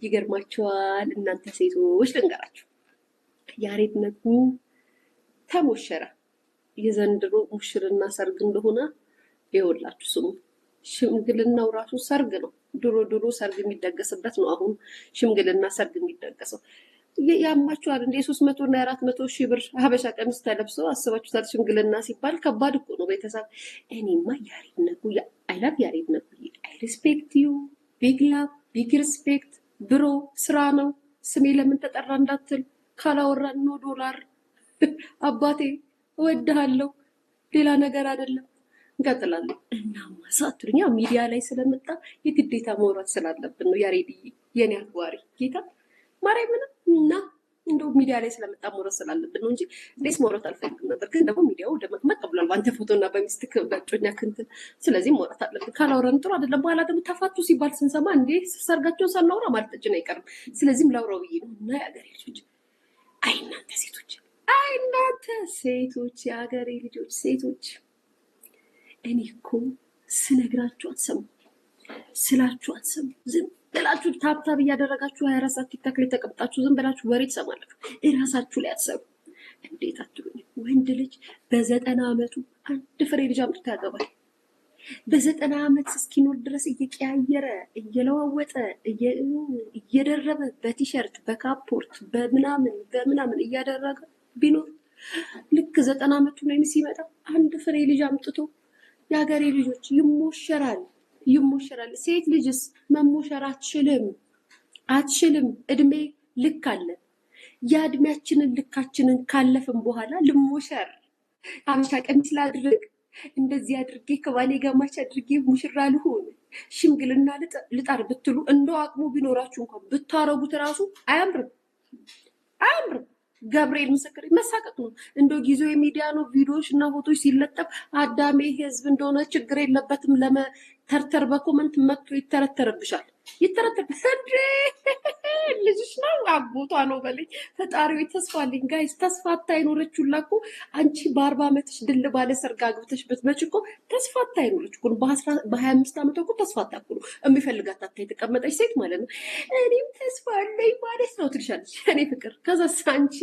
ይገርማችኋል እናንተ ሴቶች ልንገራችሁ፣ ያሬድ ነጉ ተሞሸረ። የዘንድሮ ሙሽርና ሰርግ እንደሆነ ይኸውላችሁ ስሙ። ሽምግልናው ራሱ ሰርግ ነው። ድሮ ድሮ ሰርግ የሚደገስበት ነው። አሁን ሽምግልና ሰርግ የሚደገሰው ያማችኋል እንደ የ300 እና የ400 ሺህ ብር ሀበሻ ቀሚስ ተለብሶ አስባችሁታል? ሽምግልና ሲባል ከባድ እኮ ነው ቤተሰብ። እኔማ ያሬድ ነጉ፣ I love ያሬድ ነጉ፣ I respect you, big love, big respect bro። ስራ ነው። ስሜ ለምን ተጠራ እንዳትል፣ ካላወራን no ዶላር። አባቴ እወድሃለሁ። ሌላ ነገር አይደለም። እንቀጥላለን። እናማ ሳትሉኝ ያው ሚዲያ ላይ ስለመጣ የግዴታ ማውራት ስላለብን ነው። ያሬድዬ የኔ አክባሪ፣ ጌታ ማርያምን፣ እና እንደው ሚዲያ ላይ ስለመጣ ማውራት ስላለብን ነው እንጂ እንዴት ማውራት አልፈልግም ነበር። ግን ደግሞ ሚዲያው ደመቅመቅ ብሏል በአንተ ፎቶና በሚስትክ በእጮኛ ክንትን። ስለዚህ ማውራት አለብን። ካላወራን ጥሩ አይደለም። በኋላ ደግሞ ተፋቱ ሲባል ስንሰማ እንዴ ሰርጋቸውን ሳናወራ ማለታችን አይቀርም። ስለዚህም ላውራው ብዬ ነው። እና የአገሬ ልጆች፣ አይ እናንተ ሴቶች፣ አይ እናንተ ሴቶች፣ የአገሬ ልጆች ሴቶች፣ እኔ እኮ ስነግራችሁ አትሰሙ፣ ስላችሁ አትሰሙ። ዝም ብላችሁ tap tap እያደረጋችሁ 24 ሰዓት ቲክታክ ላይ ተቀምጣችሁ ዝም ብላችሁ ወሬ ትሰማላችሁ። እራሳችሁ ላይ አትሰሩ። እንዴት አትሉኝ? ወንድ ልጅ በ90 ዓመቱ አንድ ፍሬ ልጅ አምጥቶ ያገባል። በ90 ዓመት እስኪኖር ድረስ እየቀያየረ፣ እየለዋወጠ፣ እየደረበ፣ በቲሸርት፣ በካፖርት፣ በምናምን በምናምን እያደረገ ቢኖር ልክ 90 ዓመቱ ነው ሲመጣ አንድ ፍሬ ልጅ አምጥቶ የሀገሬ ልጆች ይሞሸራል፣ ይሞሸራል። ሴት ልጅስ መሞሸር አትችልም፣ አትችልም። እድሜ ልክ አለ። ያ እድሜያችንን ልካችንን ካለፍን በኋላ ልሞሸር፣ ሀበሻ ቀሚስ ላድርግ፣ እንደዚህ አድርጌ ከባሌ ጋር match አድርጌ ሙሽራ ልሁን፣ ሽምግልና ልጣር ብትሉ እንደው አቅሙ ቢኖራችሁ እንኳን ብታረጉት እራሱ አያምርም፣ አያምርም። ገብርኤል ምስክር መሳቀቅ ነው። እንደው ጊዜው የሚዲያ ነው። ቪዲዮዎች እና ፎቶዎች ሲለጠፍ አዳሜ ህዝብ እንደሆነ ችግር የለበትም ለመተርተር በ comment መጥቶ ይተረተርብሻል። ይተረተር እንዴ፣ ልጅሽ ነው አጎቷ ነው በለኝ። ፈጣሪው ተስፋ አለኝ guys። ተስፋ አታይኖረች ሁላ እኮ አንቺ በ40 ዓመትሽ ድል ባለ ሰርግ አግብተሽ ብትመጪ እኮ ተስፋ አታይኖረች እኮ። በ25 ዓመቷ እኮ ተስፋ አታውቁ ነው የሚፈልጋት አታ የተቀመጠች ሴት ማለት ነው። እኔም ተስፋ አለኝ ማለት ነው ትልሻለች። እኔ ፍቅር ከዛ አንቺ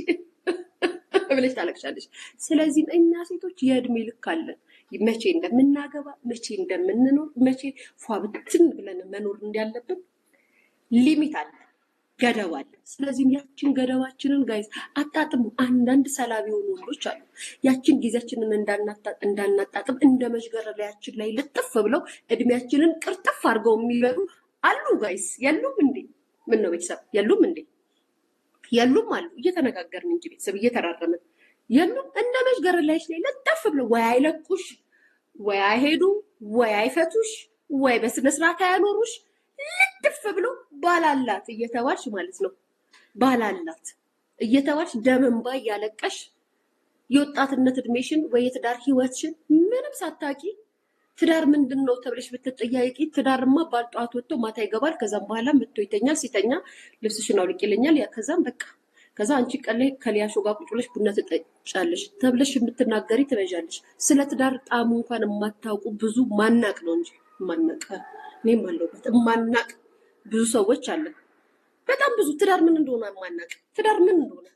ብለሽ ታለቅሻለሽ። ስለዚህም እኛ ሴቶች የእድሜ ልክ አለን። መቼ እንደምናገባ፣ መቼ እንደምንኖር፣ መቼ ፏ ብትን ብለን መኖር እንዳለብን limit አለ፣ ገደብ አለ። ስለዚህም ያችን ገደባችንን guys አጣጥሙ። አንዳንድ ሰላቢ የሆኑ ወንዶች አሉ። ያችን ጊዜያችንን እንዳናጣጥም እንደ መዥገር ላያችን ላይ ልጥፍ ብለው እድሜያችንን ቅርጥፍ አድርገው የሚበሉ አሉ። Guys የሉም እንዴ? ምን ነው ቤተሰብ የሉም እንዴ? የሉም፣ አሉ። እየተነጋገርን እንጂ ቤተሰብ፣ እየተራረምን፣ የሉም? እንደ መዥገር ላይሽ ላይ ለጠፍ ብለው ወይ አይለቁሽ፣ ወይ አይሄዱ፣ ወይ አይፈቱሽ፣ ወይ በስነ ስርዓት አያኖሩሽ። ልጥፍ ብሎ ባላላት እየተባልሽ ማለት ነው። ባላላት እየተባልሽ ደም እንባ እያለቀሽ የወጣትነት እድሜሽን ወይ የትዳር ህይወትሽን ምንም ሳታቂ፣ ትዳር ምንድን ነው ተብለሽ ብትጠያቂ፣ ትዳርማ ባል ጠዋት ወጥቶ ማታ ይገባል። ከዛም በኋላ መጥቶ ይተኛል። ሲተኛ ልብስሽን አውልቅ ይለኛል። ያ ከዛም በቃ ከዛ አንቺ ቀን ላይ ከሊያሾ ጋር ቁጭ ብለሽ ቡና ትጠጫለሽ ተብለሽ የምትናገሪ ትበዣለሽ። ስለ ትዳር ጣዕሙ እንኳን የማታውቁ ብዙ፣ ማናቅ ነው እንጂ ማናቅ፣ እኔም አለሁበት፣ የማናቅ ብዙ ሰዎች አለን። በጣም ብዙ ትዳር ምን እንደሆነ የማናቅ፣ ትዳር ምን እንደሆነ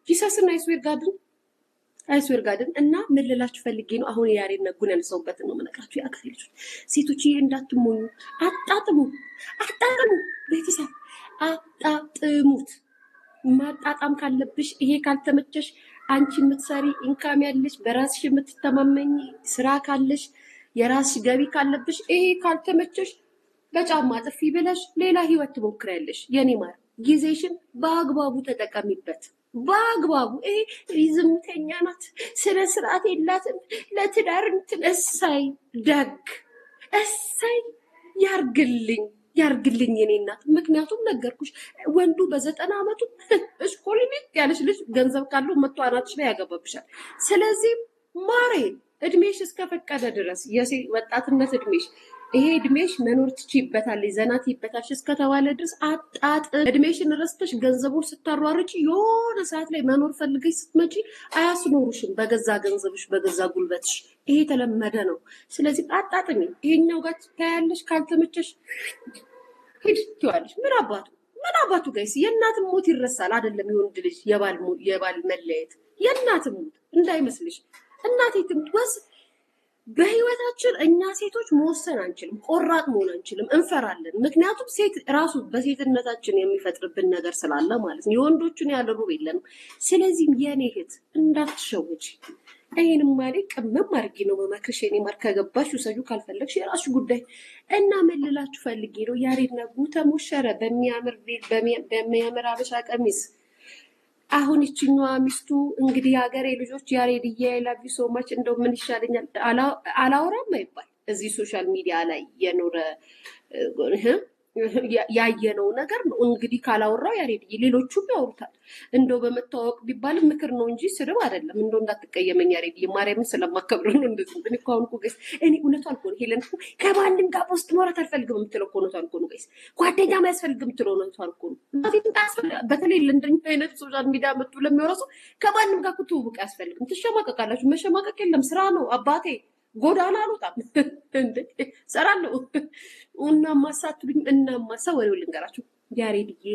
Jesus ን I swear God ን፣ I swear God ን። እና ምን ልላችሁ ፈልጌ ነው፣ አሁን የያሬድ ነጉን ያነሳሁበትን ነው የምነግራችሁ። የአገሬ ልጆች ሴቶች ይሄ እንዳትሞኙ፣ አጣጥሙ፣ አጣጥሙ፣ ቤተሰብ አጣጥሙት። ማጣጣም ካለብሽ፣ ይሄ ካልተመቸሽ፣ አንቺ የምትሰሪ፣ income ያለሽ፣ በራስሽ የምትተማመኝ፣ ስራ ካለሽ፣ የራስሽ ገቢ ካለብሽ፣ ይሄ ካልተመቸሽ በጫማ ጥፊ ብለሽ ሌላ ህይወት ትሞክሪያለሽ። የኔ ማር ጊዜሽን በአግባቡ ተጠቀሚበት። በአግባቡ። ይሄ ዝሙተኛ ናት፣ ስነ ስርዓት የላትም፣ ለትዳር እንትን፣ እሰይ ደግ፣ እሰይ ያርግልኝ፣ ያርግልኝ የኔ እናት። ምክንያቱም ነገርኩሽ፣ ወንዱ በ90 ዓመቱ እሽኮልሚጥ ያለች ልጅ ገንዘብ ካለው መቶ አናትሽ ላይ ያገባብሻል። ስለዚህ ማሬ እድሜሽ እስከፈቀደ ድረስ፣ የሴ ወጣትነት እድሜሽ ይሄ እድሜሽ መኖር ትችይበታለሽ፣ ዘና ትይበታለሽ እስከተባለ ድረስ አጣጥም። እድሜሽን ረስተሽ ገንዘቡን ስታሯርጪ የሆነ ሰዓት ላይ መኖር ፈልገሽ ስትመጪ አያስኖሩሽም፣ በገዛ ገንዘብሽ በገዛ ጉልበትሽ። ይሄ የተለመደ ነው። ስለዚህ አጣጥሚ። ይሄኛው ጋር ታያለሽ፣ ካልተመቸሽ ሂድ ትይዋለሽ። ምን አባቱ ምን አባቱ guys የእናትም ሞት ይረሳል አይደለም? የወንድ ልጅ የባል መለየት የእናትም ሞት እንዳይመስልሽ። እናቴ ትሙት ወስ በህይወታችን እኛ ሴቶች መወሰን አንችልም፣ ቆራጥ መሆን አንችልም፣ እንፈራለን። ምክንያቱም ሴት ራሱ በሴትነታችን የሚፈጥርብን ነገር ስላለ ማለት ነው። የወንዶቹን ያለ ሩብ የለንም። ስለዚህም የኔ እህት እንዳትሸውጂ። ይሄንም ማሪ ቅመም አድርጌ ነው መመክርሽ። የኔ ማር ከገባሽ ውሰጁ፣ ካልፈለግሽ የራስሽ ጉዳይ። እና ምን ልላችሁ ፈልጌ ነው፣ ያሬድ ነጉ ተሞሸረ በሚያምር በሚያምር አበሻ ቀሚስ። አሁን ይችኛዋ ሚስቱ እንግዲህ የሀገሬ ልጆች ያሬድዬ I love you so much፣ እንደው ምን ይሻለኛል አላወራም አይባል። እዚህ social media ላይ የኖረ ያየነው ነገር ነው። እንግዲህ ካላወራው ያሬድዬ ሌሎቹም ያወሩታል። እንደው በመተዋወቅ ቢባልም ምክር ነው እንጂ ስድብ አይደለም። እንደው እንዳትቀየመኝ ያሬድዬ፣ ማርያምን ስለማከብር ነው እንደዚህ። እኔ እኮ አሁን እኮ guys እኔ እውነቷን እኮ ነው። ሄለን እኮ ከማንም ጋር በውስጥ ማውራት አልፈልግም የምትለው እኮ እውነቷን እኮ ነው guys። ጓደኛም አያስፈልግም የምትለው እውነቷን እኮ ነው። በተለይ ለእንደኛ አይነት social media መጥቶ ለሚያወራ ሰው ከማንም ጋር እኮ ትውውቅ አያስፈልግም። ትሸማቀቃላችሁ። መሸማቀቅ የለም፣ ስራ ነው አባቴ። ጎዳና አልወጣም እንዴ እሰራለሁ። እናማ ሳትሉኝ እናማ ሰው ወሬው ልንገራችሁ። ያሬድዬ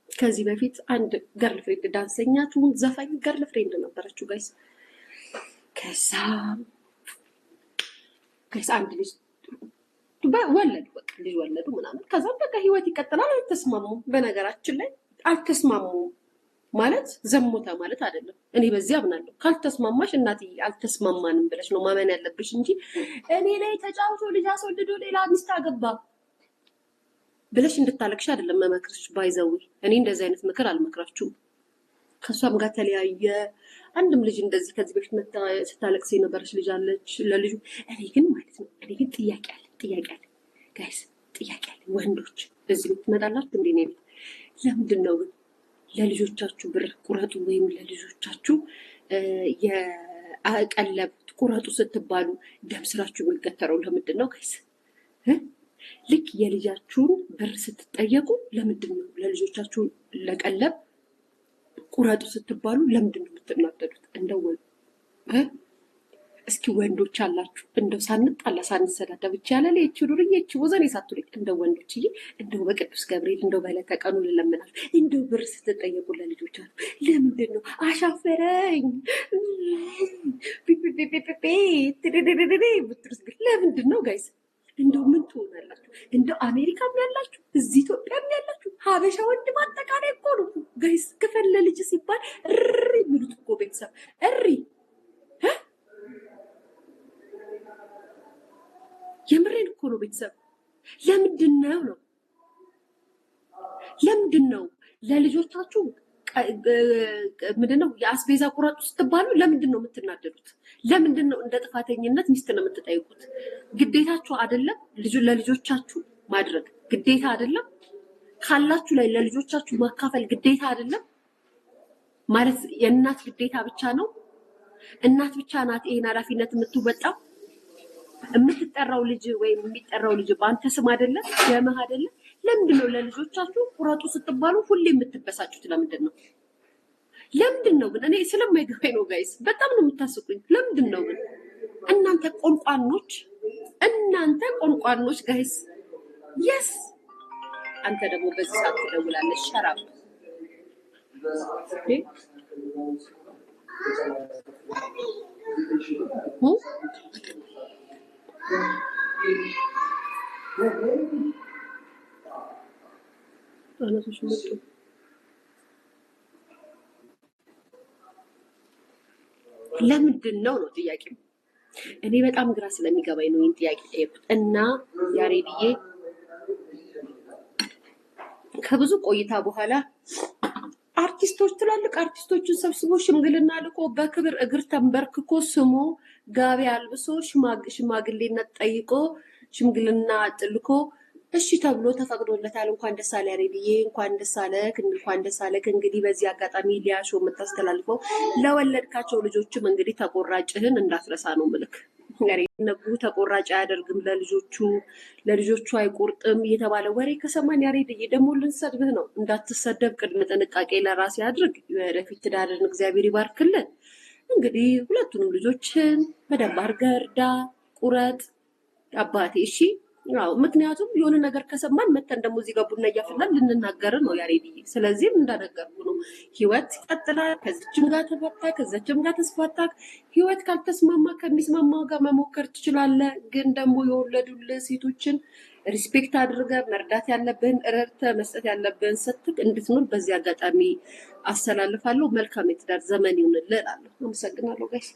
ከዚህ በፊት አንድ girlfriend ዳንሰኛ ትሁን ዘፋኝ girlfriend ነበረችው guys። ከዛ guys አንድ ልጅ ወለዱ፣ በቃ ልጅ ወለዱ ምናምን። ከዛም በቃ ህይወት ይቀጥላል። አልተስማሙም። በነገራችን ላይ አልተስማሙም ማለት ዘሞተ ማለት አይደለም። እኔ በዚህ አምናለሁ። ካልተስማማሽ እናትዬ አልተስማማንም ብለሽ ነው ማመን ያለብሽ እንጂ እኔ ላይ ተጫውቶ ልጅ አስወልዶ ሌላ ሚስት አገባ ብለሽ እንድታለቅሽ አይደለም መመክርሽ። By the way እኔ እንደዚህ አይነት ምክር አልመክራችሁም። ከእሷም ጋር ተለያየ። አንድም ልጅ እንደዚህ ከዚህ በፊት መታ ስታለቅስ የነበረች ልጅ አለች ለልጁ። እኔ ግን ማለት ነው እኔ ግን ጥያቄ አለ፣ ጥያቄ አለ guys፣ ጥያቄ አለ። ወንዶች እዚህ ቤት ትመጣላችሁ እንዴ? እኔ ቤት ለምንድን ነው ግን ለልጆቻችሁ ብር ቁረጡ ወይም ለልጆቻችሁ የቀለብ ቁረጡ ስትባሉ ደም ስራችሁ የሚገተረው ለምንድን ነው guys? ልክ የልጃችሁን ብር ስትጠየቁ ለምንድን ነው ለልጆቻችሁ ለቀለብ ቁረጡ ስትባሉ ለምንድን ነው የምትናደዱት? እንደው እስኪ ወንዶች አላችሁ እንደው ሳንጣላ ሳንሰዳደብ ብቻ ያለ ይቺ ዱርዬ ይቺ ወዘኔ ሳትሉኝ እንደው ወንዶችዬ እንደው በቅዱስ ገብርኤል እንደው በዕለተ ቀኑ ልለምናችሁ እንደው ብር ስትጠየቁ ለልጆቻችሁ ለምንድን ነው አሻፈረኝ ፒፒፒፒፒ ብትሉት ግን ለምንድን ነው guys? እንደው ምን ትሆናላችሁ? እንደው አሜሪካም ያላችሁ እዚህ ኢትዮጵያም ያላችሁ ሀበሻ ወንድ በአጠቃላይ እኮ ነው guys፣ ክፈል ለልጅ ሲባል እሪ የሚሉት እኮ ቤተሰብ እሪ። የምሬን እኮ ነው ቤተሰብ። ለምንድን ነው ነው ለምንድን ነው ለልጆቻችሁ ምንድን ነው የአስቤዛ ቁረጡ ስትባሉ ለምንድን ነው የምትናደዱት? ለምንድን ነው እንደ ጥፋተኝነት ሚስት ነው የምትጠይቁት? ግዴታችሁ አይደለም? ለልጆቻችሁ ማድረግ ግዴታ አይደለም? ካላችሁ ላይ ለልጆቻችሁ ማካፈል ግዴታ አይደለም? ማለት የእናት ግዴታ ብቻ ነው? እናት ብቻ ናት ይሄን ኃላፊነት የምትወጣው? የምትጠራው ልጅ ወይም የሚጠራው ልጅ በአንተ ስም አይደለም፣ ደምህ አይደለም? ለምንድን ነው ለልጆቻችሁ ቁረጡ ስትባሉ ሁሌ የምትበሳጩት? ለምንድን ነው? ለምንድን ነው ግን? እኔ ስለማይገባኝ ነው guys፣ በጣም ነው የምታስቁኝ። ለምንድን ነው ግን እናንተ ቆንቋኖች፣ እናንተ ቆንቋኖች guys። Yes አንተ ደግሞ በዚህ ሰዓት ትደውላለህ። ሸራብ ህጻናቶች መጡ። ለምንድን ነው ነው ጥያቄው። እኔ በጣም ግራ ስለሚገባኝ ነው ይህን ጥያቄ ጠየቁት። እና ያሬድዬ ከብዙ ቆይታ በኋላ አርቲስቶች ትላልቅ አርቲስቶችን ሰብስቦ ሽምግልና ልኮ በክብር እግር ተንበርክኮ ስሞ ጋቢ አልብሶ ሽማግሌነት ጠይቆ ሽምግልና ጥልኮ እሺ ተብሎ ተፈቅዶለታል። እንኳን ደስ አለ ያሬድዬ፣ እንኳን ደስ አለህ፣ እንኳን ደስ አለህ። እንግዲህ በዚህ አጋጣሚ ሊያሾ የምታስተላልፈው ለወለድካቸው ልጆችም እንግዲህ ተቆራጭህን እንዳትረሳ ነው ምልክ። ያሬድ ነጉ ተቆራጭ አያደርግም ለልጆቹ ለልጆቹ አይቆርጥም እየተባለ ወሬ ከሰማን ያሬድዬ ደግሞ ልንሰድብህ ነው። እንዳትሰደብ ቅድመ ጥንቃቄ ለራሴ አድርግ። ወደፊት ትዳርን እግዚአብሔር ይባርክልን። እንግዲህ ሁለቱንም ልጆችን በደንብ አድርገህ እርዳ፣ ቁረጥ አባቴ። እሺ አዎ፣ ምክንያቱም የሆነ ነገር ከሰማን መተን ደግሞ እዚህ ጋር ቡና እያፈላን ልንናገር ነው ያሬድዬ። ስለዚህም እንዳነገርኩ ነው፣ ህይወት ይቀጥላል። ከዚችም ጋር ተፋታ፣ ከዛችም ጋር ተስፋታ። ህይወት ካልተስማማ ከሚስማማው ጋር መሞከር ትችላለህ። ግን ደግሞ የወለዱልህ ሴቶችን respect አድርገህ መርዳት ያለብህን ረድተህ መስጠት ያለብህን ሰጥተህ እንድትኖር በዚህ አጋጣሚ አስተላልፋለሁ። መልካም የትዳር ዘመን ይሁንልህ እላለሁ። አመሰግናለሁ guys።